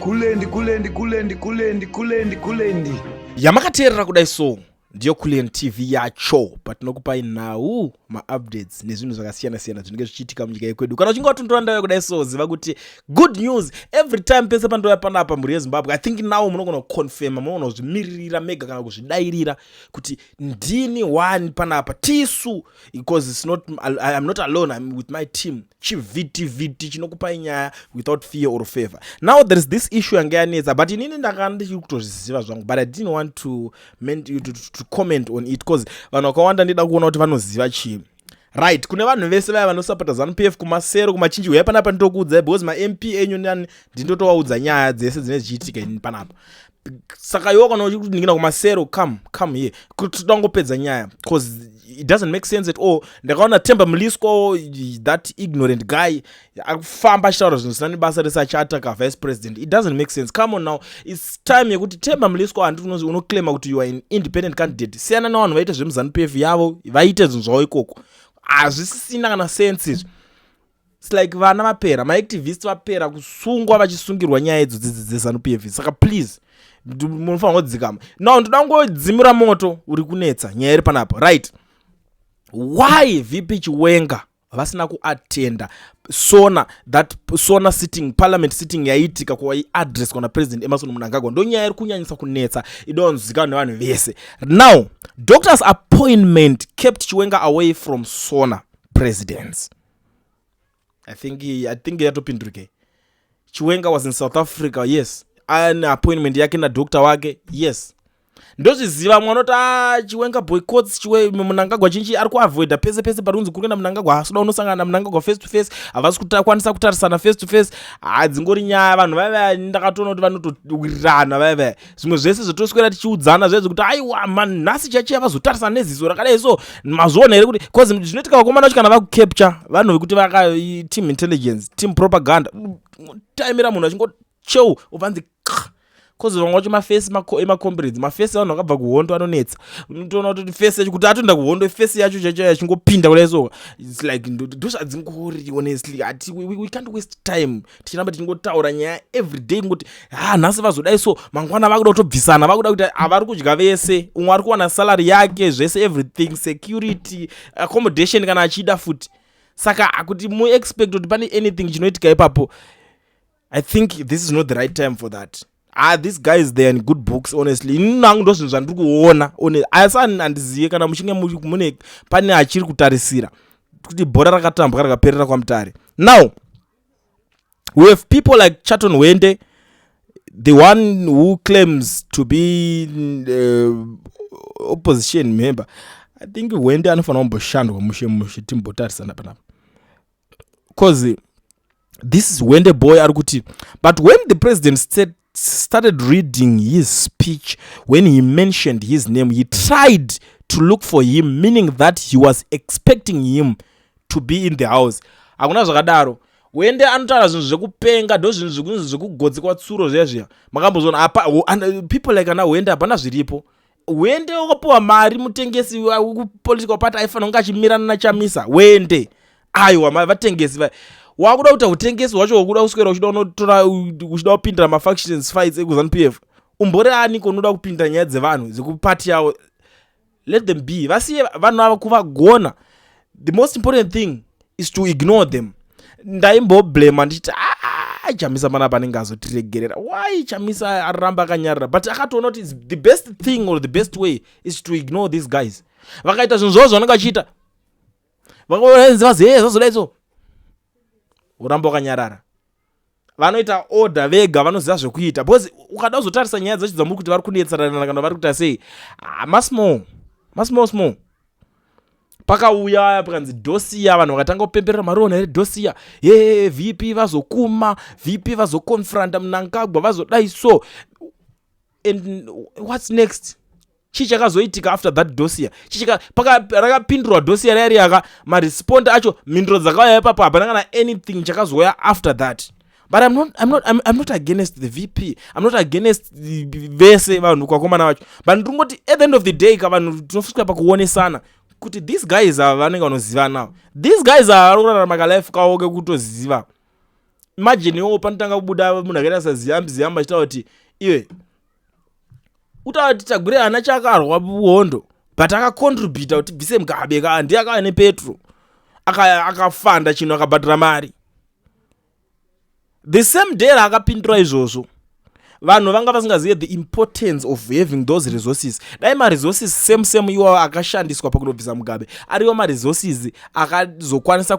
Kulendi, kulendi, kulendi, kulendi, kulendi, kulendi. Yamakateerera kudai so ndiyo Kulian TV yacho, patinokupai nhau, maupdates nezvinhu zvakasiyana siyana zvinenge zvichiitika munyika yekwedu. Kana uchinge watondora ndauya kudai so, ziva kuti good news every time pese pandouya panapa. Mhuri yeZimbabwe, I think now munogona kuconfirma, munogona kuzvimiririra mega kana kuzvidairira kuti ndini one panapa, tisu, because it's not, I'm not alone, I'm with my team, chivhitivhiti chinokupai nyaya without fear or favor. Now there is this issue yanga yanetsa, but inini ndanga ndichiri kutozviziva zvangu, but I didn't want to comment on it because vanhu vakawanda ndida kuona kuti vanoziva chii. Right, kune vanhu vese vaya vanosapota ZANU PF kumasero, kumachinji, uya panapa nditokuudzai, because maMP enyu nani ndindotovaudza nyaya dzese dzinenge dzichiitika ini panapa. Saka iwo kana uchikuningira kumasero, come, come here, kuti tangopedza nyaya, because it doesn't make sense at all. Ndakaona Temba Mliswa, that ignorant guy, akufamba achitaura zvinhu zvisina nebasa rese, achiataka vice president. It doesn't make sense. Come on now, it's time yekuti Temba Mliswa, handi unoclaima kuti you are an independent candidate? Siyana nevanhu vaite zvemuZANU PF yavo, vaite zvinhu zvavo ikoko. Hazvisisina kana sense izvi. It's like vana vapera, maactivist vapera kusungwa, vachisungirwa nyaya idzodzi dzeZANU PF. Saka please, munofanira kudzikama. Now ndoda ngodzimira moto uri kunetsa nyaya iri panapa. Right, why VP Chiwenga vasina kuatenda SONA, that SONA sitting, parliament sitting yaiitika kwaiaddresswa naPresident Emmerson Mnangagwa? Ndo nyaya iri kunyanyisa kunetsa, idonzwika nevanhu vese. Now, doctor's appointment kept Chiwenga away from SONA presidents. I think yatopindurike. Chiwenga was in South Africa, yes, ane appointment yake nadoctor wake. Yes, ndozviziva. Mwana kuti a ah, Chiwenga boycotts chiwe Mnangagwa chinchi, ari kuavoida pese pese pari kunzi kuri kuenda Mnangagwa. Hasuda unosangana naMnangagwa face to face, havasi kukwanisa kutarisana face to face. Hadzingori nyaya, vanhu vaiva ndakatoona kuti vanotowirirana vaivaya. Zvimwe zvese zvotoswera tichiudzana zvezvo kuti aiwa, manhasi chachiya vazotarisana neziso rakadai. So mazviona here kuti, cause zvinoitika, vakomana vacho kana vakucapture vanhu vekuti vaka team intelligence, team propaganda, taimira munhu achingocheu, ubvanzi, cause vamwe vacho mafaces emacomrades, mafaces evanhu vakabva kuhondo anonetsa. Unotoona kuti face yacho kuti atoenda kuhondo, face yacho chacho yachingopinda kudai. So it's like ndozvadzingori honestly. Ati we can't waste time tichiramba tichingotaura nyaya everyday, kungoti ha, nhasi vazodai, so mangwana vakuda kutobvisana, vakuda kuti havari kudya vese, umwe ari kuwana salary yake, zvese, everything, security, accommodation kana achida futi. Saka kuti muexpect kuti pane anything chinoitika ipapo, I think this is not the right time for that. Ah, these guys, they are in good books, honestly. Ini nangu ndo zvinhu zvandiri kuona, asi handizive kana muchinge mune pane achiri kutarisira kuti bhora rakatambwa rakaperera kwaMutare. Now we have people like Chaton Hwende, the one who claims to be opposition member. I think Hwende anofanira kumboshandwa mushe mushe, timbotarisana panapa, cause this is Hwende boy ari kuti, "But when the president started reading his speech, when he mentioned his name, he tried to look for him, meaning that he was expecting him to be in the house." Hakuna zvakadaro. Hwende anotaura zvinhu zvekupenga, ndo zvinhu zvekunzi zvekugodzikwa tsuro zviya zviya. Makambozviona apa people like ana Hwende? Hapana zviripo. Hwende wakapiwa mari, mutengesi wekupolitical party, aifanira kunge achimirana naChamisa. Hwende, aiwa, vatengesi vai wakuda kuita utengesi hwacho hwokuda kuswera uchida unotora, uchida kupindira mafactions fights ekuZANU PF. Umbori aniko unoda kupinda nyaya dzevanhu dzekupati yavo? Let them be, vasiye vanhu ava kuvagona. The most important thing is to ignore them. Ndaimboblema ndichiti, "Ah, Chamisa panapa anenge azotiregerera. Why Chamisa aramba akanyarara?" But akatoona kuti the best thing or the best way is to ignore these guys. Vakaita zvinhu zvavo zvavanenge vachiita, vazi zvazodai, so uramba wakanyarara. Vanoita order vega, vanoziva zvekuita, because ukada kuzotarisa nyaya dzacho dzamuri kuti vari kunetserana kana vari kuita sei, ah, masmall masmall small. Pakauya pakanzi dossier, vanhu vakatanga kupemberera, mariona here dossier ye VP? Vazokuma VP, vazoconfronta Mnangagwa, vazodai. So and what's next? Chii chakazoitika after that dossier? Rakapindurwa dossier raya riyaka, maresponse acho, mhinduro dzakauya ipapo, hapana kana anything chakazouya after that. But I'm not against the VP, I'm not against vese vanhu kwakomana vacho, but ndiri at the end of the day ka, vanhu tinosvika pakuonesana kuti these guys ava vanenge vanozivana. These guys ava vari kurarama kalife kavo kekutoziva. Imagine iwowo panotanga kubuda munhu akaita saziyambi ziyambi achitaura kuti iwe utaura kuti Tagwirei haana chakarwa hondo but akacontributa kuti bvise Mugabe ka ndiye akauya nepetro akafanda aka chinhu akabhadhara mari. The same day raakapindura izvozvo vanhu vanga vasingazive the importance of having those resources. Dai maresources same same iwawo akashandiswa pakunobvisa Mugabe ariwo maresources akazokwanisa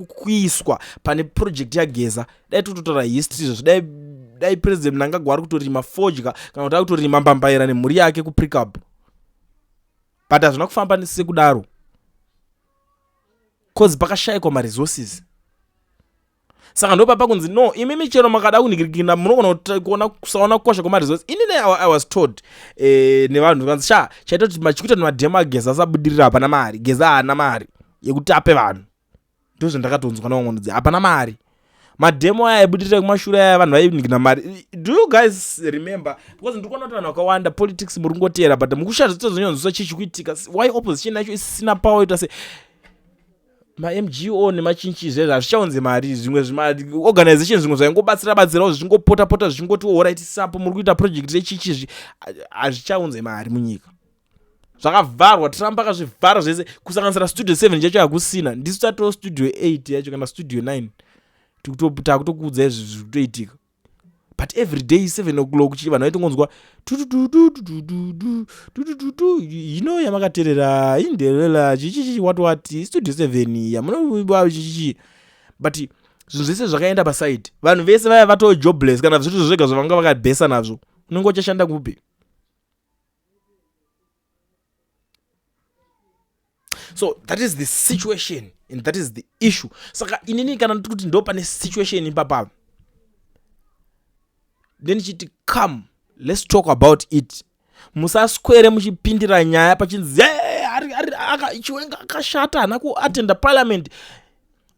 kuiswa pane project yaGeza, dai tototaura history izvozvo. Dai President Mnangagwa ari kutorima fodya kana kuti ari kutorima mbambaira nemhuri yake kuPrecab, but hazvina kufamba sekudaro cause pakashayikwa maresources. Saka ndopapa kunzi no, imi michero makada kunhikirikina munogona kuona kusaona kukosha kwemaresources. Inini I was told nevanhu kanzi sha chaita kuti machikuita nemadhemo aGeza asabudirira, hapana mari. Geza haana mari yekuti ape vanhu. Ndozvandakatonzwa navamwe vanhu, hapana mari. Madhemo aya aibudirira kumashure aya, vanhu vainhikina mari. Do you guys remember? Because ndiri kuona kuti vanhu vakawanda politics muri kungotera, but mukushazvitozonyonzwisa chii chikuitika, why opposition yacho isina power ita se maMGO nemachinchi zvezvo hazvichaunze mari. Zvimwe zvimaorganization zvimwe zvaingobatsira batsirawo zvichingopota pota zvichingoti alright, sapo muri kuita project rechichizvi, hazvichaunze mari munyika. Zvakavharwa, Trump akazvivhara zvese, kusanganisira Studio 7 chacho hakusina. Ndisu tatoo Studio 8 yacho kana Studio 9, takutokuudza izvi zviri kutoitika. But every day 7 o'clock chi vanhu vaitongonzwa tututututututu tutututu ino yamakateerera indelela chichichi what what Studio 7 yamuno chichichi, but zvinhu zvese zvakaenda paside. Vanhu vese vaya vatoo jobless kana zvito zvega zvavanga vakabhesa nazvo. Unenge uchashanda kupi? So that is the situation and that is the issue. Saka inini kana ndiri kuti ndo pane situation ipapapa, then chiti come, let's talk about it. Musaswere muchipindira nyaya pachinzi Chiwenga akashata, haana kuatenda parliament.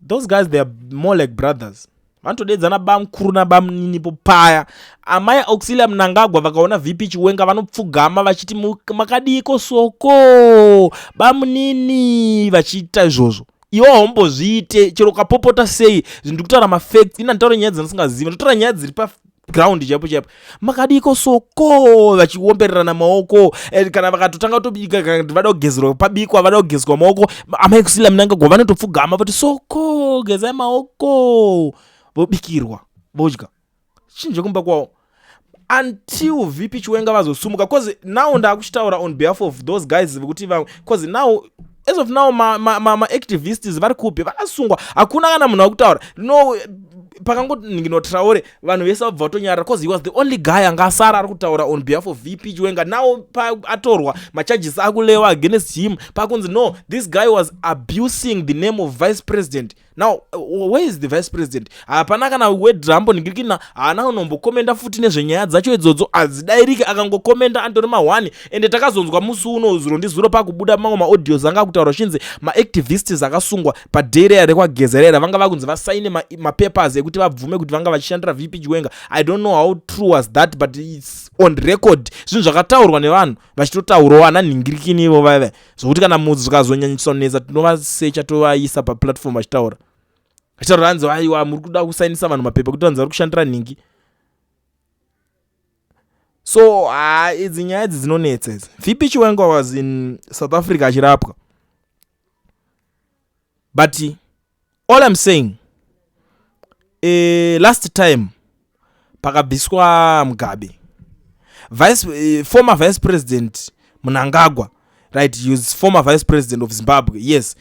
Those guys, they are more like brothers. Vanotodedzana bamukuru nabamuninipo paya. Amai Auxilia Mnangagwa vakaona VP Chiwenga vanopfugama vachiti makadiko soko bamunini, vachiita izvozvo. Iwe haumbozviite chero ukapopota sei. Zvinhu ndikutaura mafacts, ina nditaura nyaya dzandisingazivi, ndotaura nyaya dziri paground chaipo chaipo. Makadiko soko, vachiombererana maoko. Kana vakatotanga kutobika, kana kuti vada kugezerwa, pabikwa, vada kugezwa maoko, amai Auxilia Mnangagwa vanotopfugama voti soko gezai maoko, vobikirwa, vodya chinje kumba kwavo until VP Chiwenga vazosumuka. Cause now ndakuchitaura on behalf of those guys vekuti vamwe, cause now, as of now, maactivists ma, ma vari kupi? Vakasungwa, hakuna kana munhu akutaura. No, pakangoningino Traore, vanhu vese vabva vatonyarara cause he was the only guy anga asara ari kutaura on behalf of VP Chiwenga. Now atorwa, macharges akulewa against him, pakunzi no, this guy was abusing the name of vice president. Now where is the vice president? Hapana kana word ramboningirikina, haana unombokomenda futi nezvenyaya dzacho idzodzo, hadzidairiki. Akangokomenda andori ma1. Ende takazonzwa musi uno, zuro ndizuro, pakubuda mamwe maaudios anga akutaura zvichinzi maactivists akasungwa paday reya rekwaGeza rera vanga vakunzi vasaine mapapers ekuti vabvume kuti vanga vachishandira VP Chiwenga. I don't know how true was that, but it's on record, zvinhu zvakataurwa nevanhu vachitotaurawo ana nhingirikini ivo vaiva zvokuti kana mudzi zvikazonyanyisonetsa tinovasecha tovaisa paplatform vachitaura, vachitaura hanzi aiwa, muri kuda kusainisa vanhu mapepa kuti vanzi vari kushandira nhingi. So ha, idzi nyaya idzi dzinonetsa idzi. VP Chiwenga was in South Africa achirapwa, but all I'm saying, last time pakabviswa Mugabe, former Vice President Mnangagwa, right, he was former vice president of Zimbabwe, yes,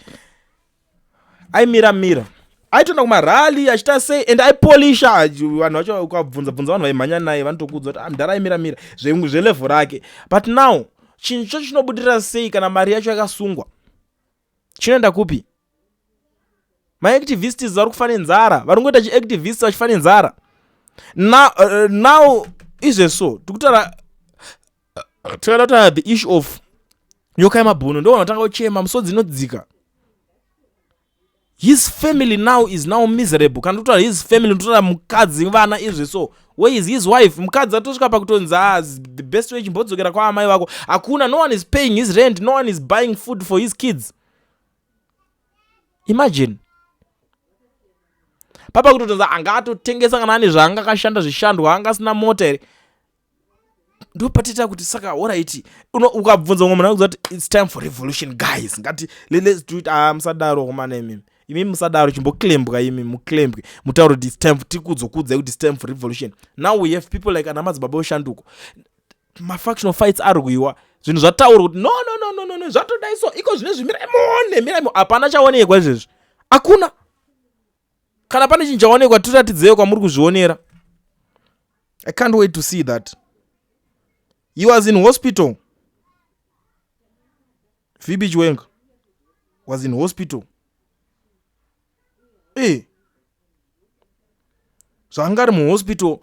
aimira mira, aitoenda kumarally achiita sei and aipolisha vanhu vacho. Ukabvunza bvunza vanhu vaimhanya naye, vanotokuudza kuti mudhara aimira mira zvelevhel rake. But now chinhu chacho chinobudirira sei kana mari yacho yakasungwa? Chinoenda kupi? Maactivists vari kufa nenzara, vari kungoita chiactivist vachifa nenzara. Now izveso tikutaura, tikada kutaura the issue of Nyoka Yemabhunu, ndo vanotanga kuchema, musodzi inodzika. His family now is now miserable. Kana totaura his family, ndotaura mukadzi, vana izve. So where is his wife? Mukadzi atosvika pakutonzi ah, the best way chimbodzokera kwaamai vako. Hakuna, no one is paying his rent, no one is buying food for his kids. Imagine. Papa kutotonza anga atotengesa kana ane zvaanga akashanda zvishandwa, anga asina mota here. Ndopatita kuti saka alright, ukabvunza umwe munhu anokuudza kuti it's time for revolution, guys, ngati let's do it. Ah, musadaro komana, imimi, imi musadaro, chimboklembwa imi, muklembwe, mutaure kuti it's time, tikuzokuudzai kuti it's time for revolution. Now we have people like ana Madzibaba Oshanduko. Mafactional fights arwiwa, zvinhu zvataurwa kuti no, no, no, no, no, no, zvatodai. So iko zvine zvimirai muone, mirai. Hapana chaonekwa izvezvi, hakuna. Kana pane chinhu chaonekwa, tiratidzei kwamuri kuzvionera. I can't wait to see that. He was in hospital. VP Chiwenga was in hospital. E zvaanga ari muhospital,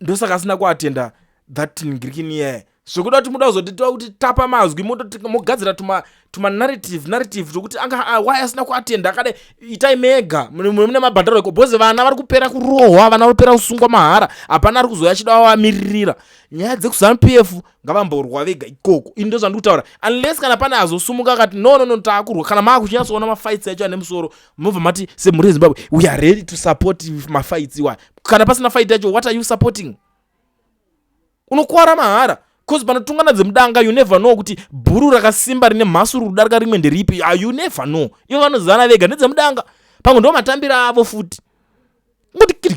ndosaka asina kuatenda that ngirikini iyaye. Zvekuda kuti muda kuzotitwa kuti tapa mazwi, mogadzira tumanarrative narrative tokuti anga why asina kuatenda akadai. Itai mega, mune mabhandaro iko, because vana vari kupera kurohwa, vana vari kupera kusungwa mahara, hapana ari kuzoya achida vamiririra. Nyaya dzekuZANU PF ngavamborwa vega ikoko. Ini ndo zvandiri kutaura, unless kana pane azosumuka akati no, no, no, taakurwa. Kana maakuchinyatsoona mafights acho ane musoro, mobva mati semhuri yeZimbabwe we are ready to support mafights iwayo. Kana pasina fight yacho, what are you supporting? Unokwara mahara, cause panotungana dzemudanga you never know kuti bhuru rakasimba rine mhasuru kudarika rimwe nderipi. Ah, you never know. Ivo vanozivana vega nedzemudanga, pamwe ndo matambiro avo futi. Ngoti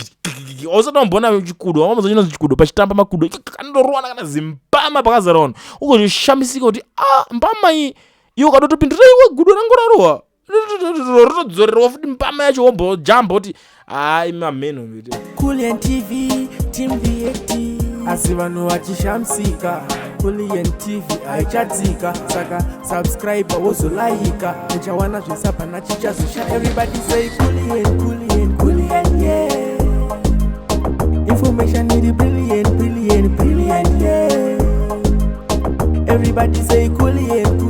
ausati wamboona chikudo, wamboza chinonzi chikudo pachitamba makudo kanondorowana kana zimbama pakazara vanhu, ugozoshamisika kuti a ah, mbama iyi. Iwe ukadotopindura, iwe gudo rangu rarohwa, rotodzorerwa futi mbama yacho, wombojamba kuti hai mameno. Kulliant TV, Team VAT, asi vanhu vachishamisika, Kulliant TV haichatsika. Saka subscribe, wozolaika, uchawana zvese, hapana chichazosha. Everybody say Kulliant, Kulliant, Kulliant, yeah. Information iri brilliant, brilliant, brilliant, yeah. Everybody say Kulliant.